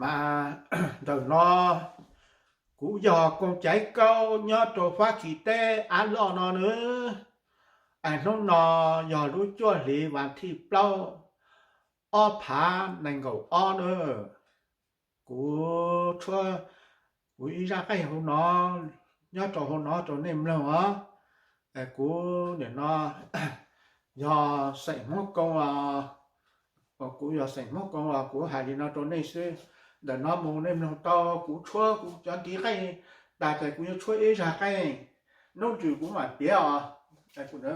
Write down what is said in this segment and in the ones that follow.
Mas ntawm no kuv yog Koos Caiv Kaub nyob rau Fab Kis teb av loj no nawb. Es hnub no yog lub cuaj hlis vas thib plaub, ob phav nees nkaum ob nawb. Kuv tshuab kuv ib zaj qeej hauv no, nyob rau hauv no rau nej mloog os. Es kuv nim no yog xeem Hmoob Koob os, kuv yog xeem Hmoob Koob os, kuv hais li no rau nej xwb. Ntawm no mus nej mloog tau, kuv tshuab kuv cov ntiv qeej tas ces kuv yuav tshuab ib zaj qeej, hnub twg kuv mam piav os.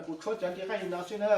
Kuv tshuab cov ntiv qeej li no xwb na.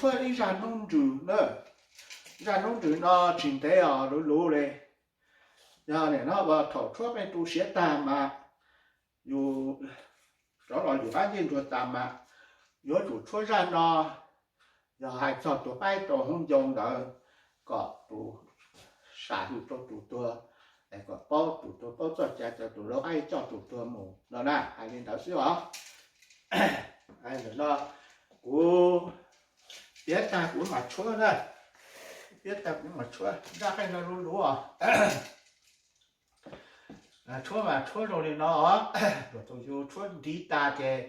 Tshuab ib zaj hnub ntsws na, zaj hnub ntsws no tsis ntev os, luv luv li. Yog nim no uas thaum tshuab pheej tu siav tag mas yus rov los yus qab ncej nruas tas mas yuav tsum tshuab zaj no, yog hais txog tus qaib rau hoob ncoo ntawd, kom tus sam hwm rau tus tuag, kom paub tus tuag paub txoj cai, tus lau qaib coj tus tuag mus no na, hais li ntawd xwb os. Ntawm no kuv piav tag kuv mam tshuab na, piav tag kuv mam tshuab, zaj qeej no luv luv os. Tshuab mas tshuab zoo li no, thaum yus tshuab ntiv tas ces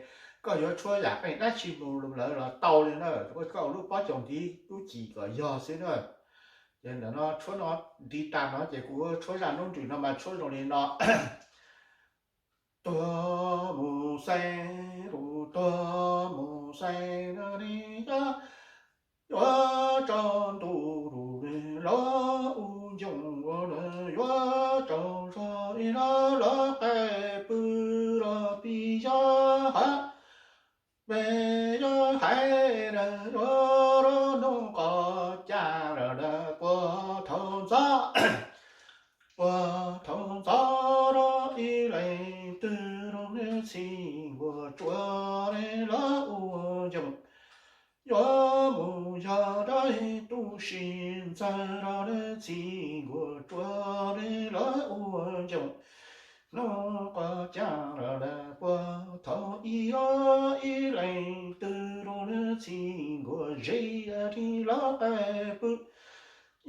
koj yuav tshuab yam qeej dab tsi mus lawm los tau li na, koj ua lub pob coom ntiv lub cim kom yog xwb na. Ces ntawm no tshuab no ntiv tas no ces kuv tshuab zaj hnub ntsws no mas tshuab zoo li no. Tuag mus xeeb, tus tuag mus xeeb na li, yuav tsaus ntuj ru li los u ncoog ua, yuav tsaus zog ib los los qe pw los pib yog hav, peb yog hais yuav rau nug qos cas lawm puag thaum ntxov, puag thaum ntxov rau ib leeg twg rau neb txhij nkuaj tsuav li los u ncoog. Yuav mus yog dab tu sim ntxawg rau neb txhij nkuaj tsuav li los u ncoog. Nug qos cas lawm puag thaum ib, ib leeg twg rau neb txhij nkuaj zeb li los qe pw.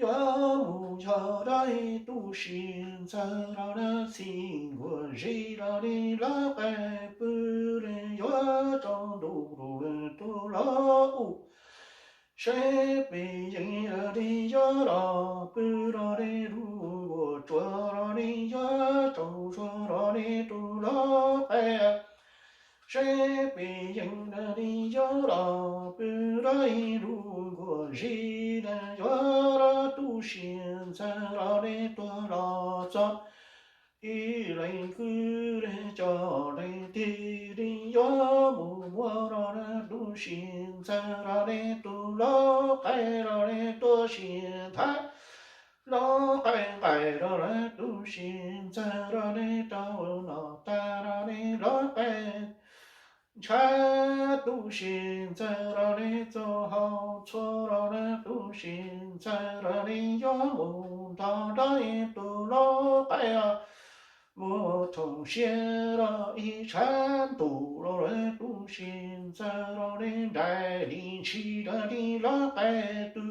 Yuav mus yog dab tu sim ntxawg rau neb txhij nkuaj zeb li los qe pw li, yuav tsaus ntuj ru li tus los u. Seb peb yeej li yuav los pw rau li lub nkuaj tsuav rau li yuav tsaus zog rau li tus los qe. Seb peb yeej li yuav los pw rau li lub nkuaj zeb li yuav tu sim ntxawg rau li tuag los txog. Ib leeg kwv li cov leej twg li yuav mus muab rau tu sim ntxawg rau li tus los qe rau li tuaj sim nthav. Los qe nqaij rau li tu sim ntxawg rau li rau nom tag rau li los qe ntshav tu sim ntxawg rau li txoj hau txhua rau li tu sim ntxawg rau li yuav mus nrog rau tus los qe mus thoom siab rau ib tshav ntuj rau li tu sim ntxawg rau li nraim li ntshis rau li los qe tw.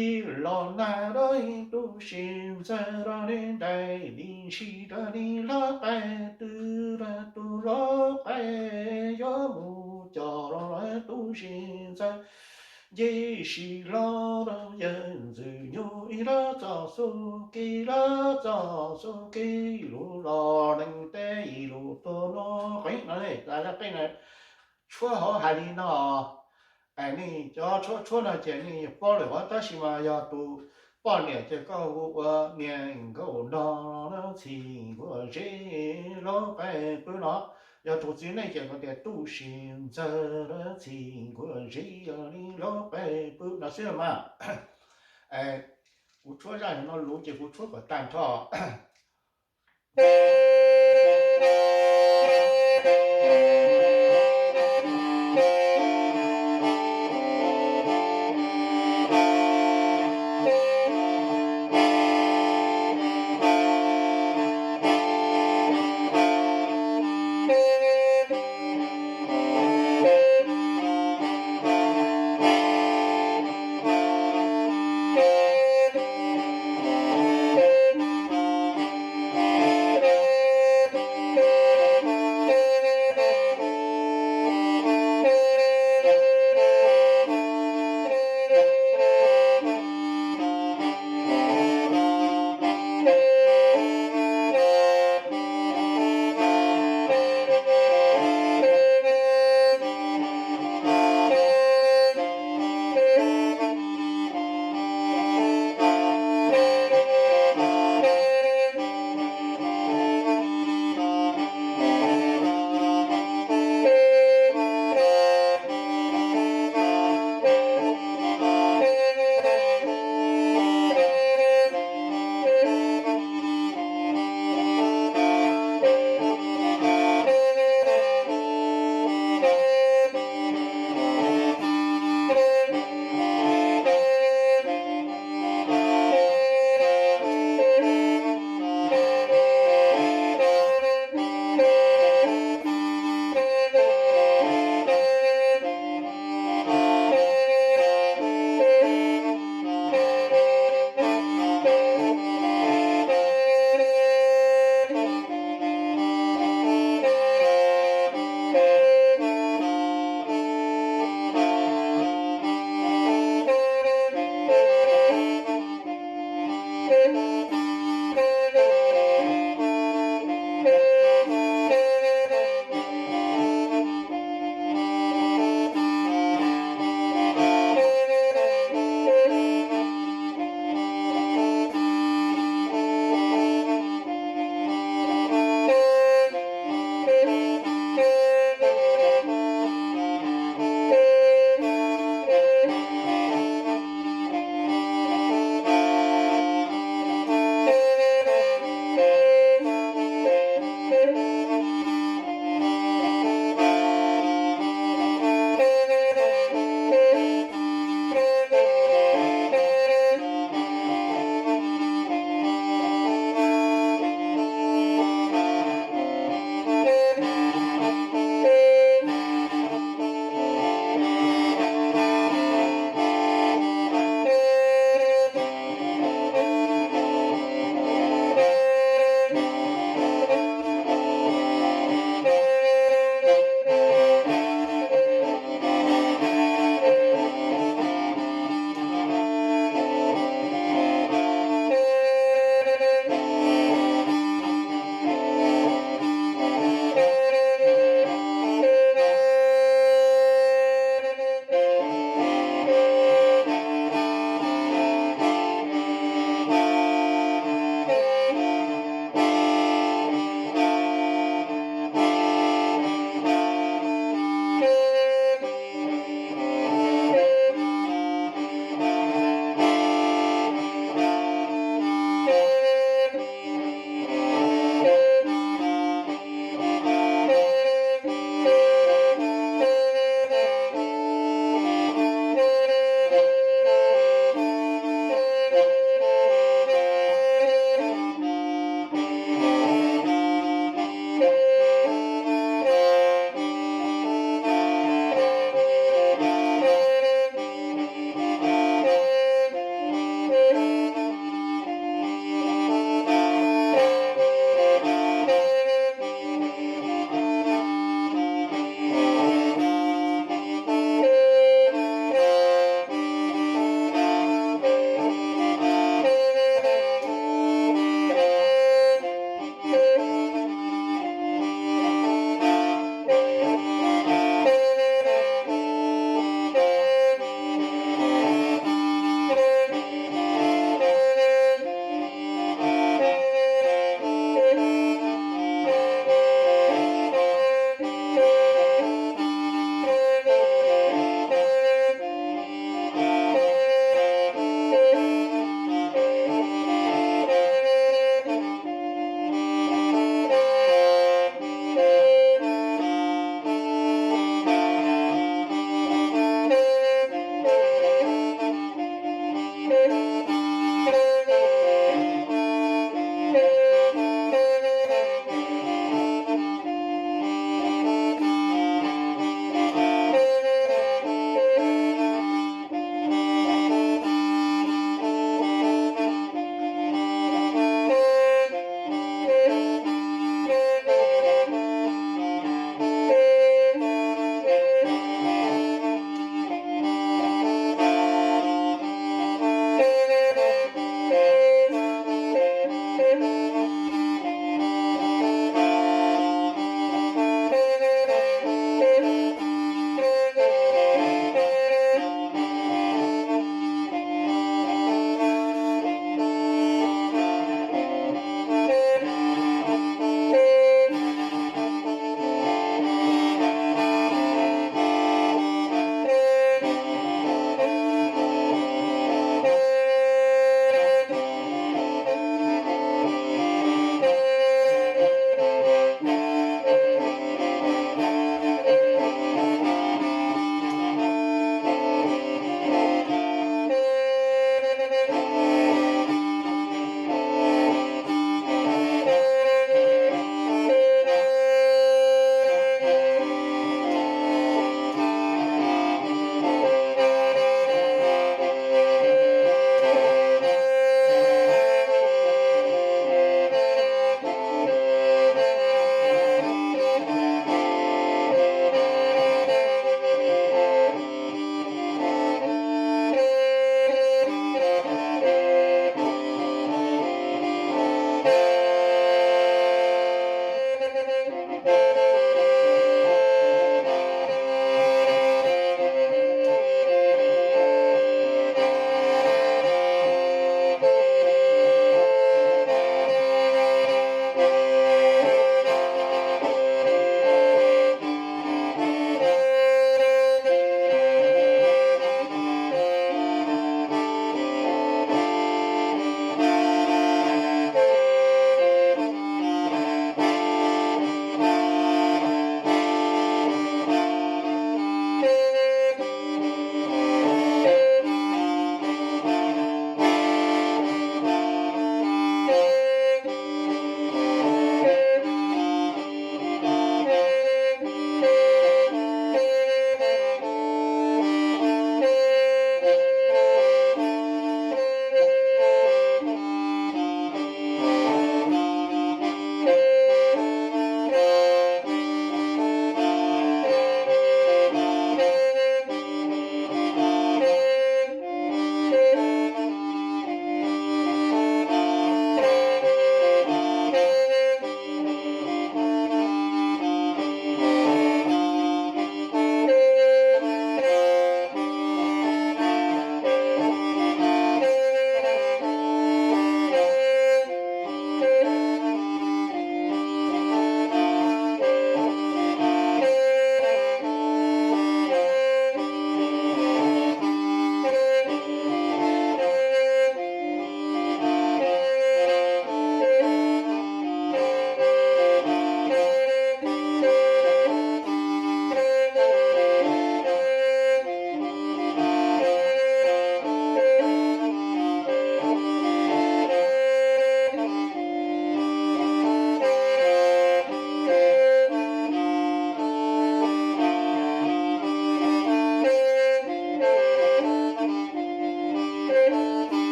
Ib los nag rau li tu sim ntxawg rau li nraim li ntshis rau li los qe tw, rau tus los qe yuav mus coj rau li tu sim ntxawg. Nce sim los rau yawg ntxwg nyug ib lub txoj xub kev, lub txoj xub kev lus los neeg teb ib lus tuag no. Qeej no, qeej no tshuab hauv hais li no. Nej cov tshuab tshuab no ces nej paub lawm os, tab sis mas yog tus poj niam ces koj hu ua niag nkauj nog txhij nkuaj zeb los qe pw no. Yog tus txiv neej ces koj tias tu sim ntxawg txhij nkuaj zeb li los qe pw no xwb mas. Kuv tshuab zaj no luv ces kuv tshuab kom tag nrho.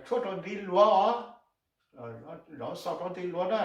Tshuab rau ntiv luav os, zov xo rau ntiv luav na.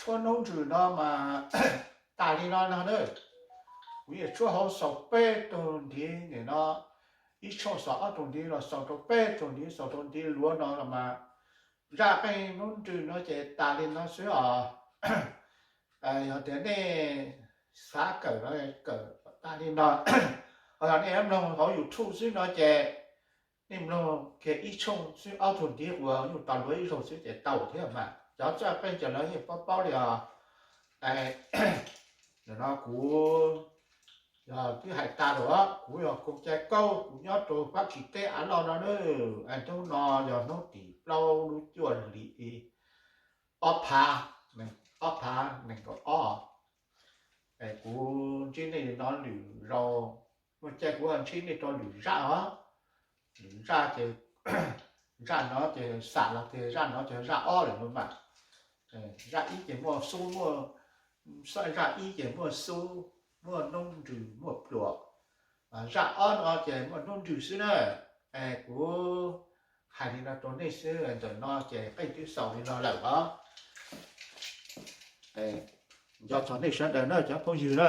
Koj noob ntsws no mas tas li no no na. Kuv yeej tshuab hauv xaus peb tug ntiv nim no, ib tshooj xaus ob tug ntiv los xaus rau peb tug ntiv, xaus rau ntiv luav no los mas zaj qeej noob ntsws no ces tas li no xwb os. Yog tias nej xav kawm no kawm tas li no, ho yog nej mloog hauv YouTube xwb no ces nej mloog kiag ib tshooj xwb ob tug ntiv uas nyuj tau luav ib zaug xwb ces tau thiab mas. Cov txawj qeej ces lawv yeej paub paub li os. Nim no kuv yog twb hais tas lawm, kuv yog Koos Cai Kaub, kuv nyob rau Fab Kis teb av loj no na. Hnub no yog hnub tim plaub lub cuaj hli ob phav, ob phav nees nkaum ob. Kuv ntsib nej no lwm zaus, muaj caij kuv ntsib nej rau lwm zaj os. Lwm zaj ces, zaj no ces xam los tias zaj no ces zaj ob lawm no mas. Zaj ib ces muaj xub, muaj, zaj ib ces muaj xub, muaj noob ntsws, muaj pluas. Zaj ob no ces muaj noob ntsws xwb na. Kuv hais li no rau nej xwb, ntawm no ces qeej twb xaus li no lawm os. Nco txog nej sawv daws na cov phooj ywg na.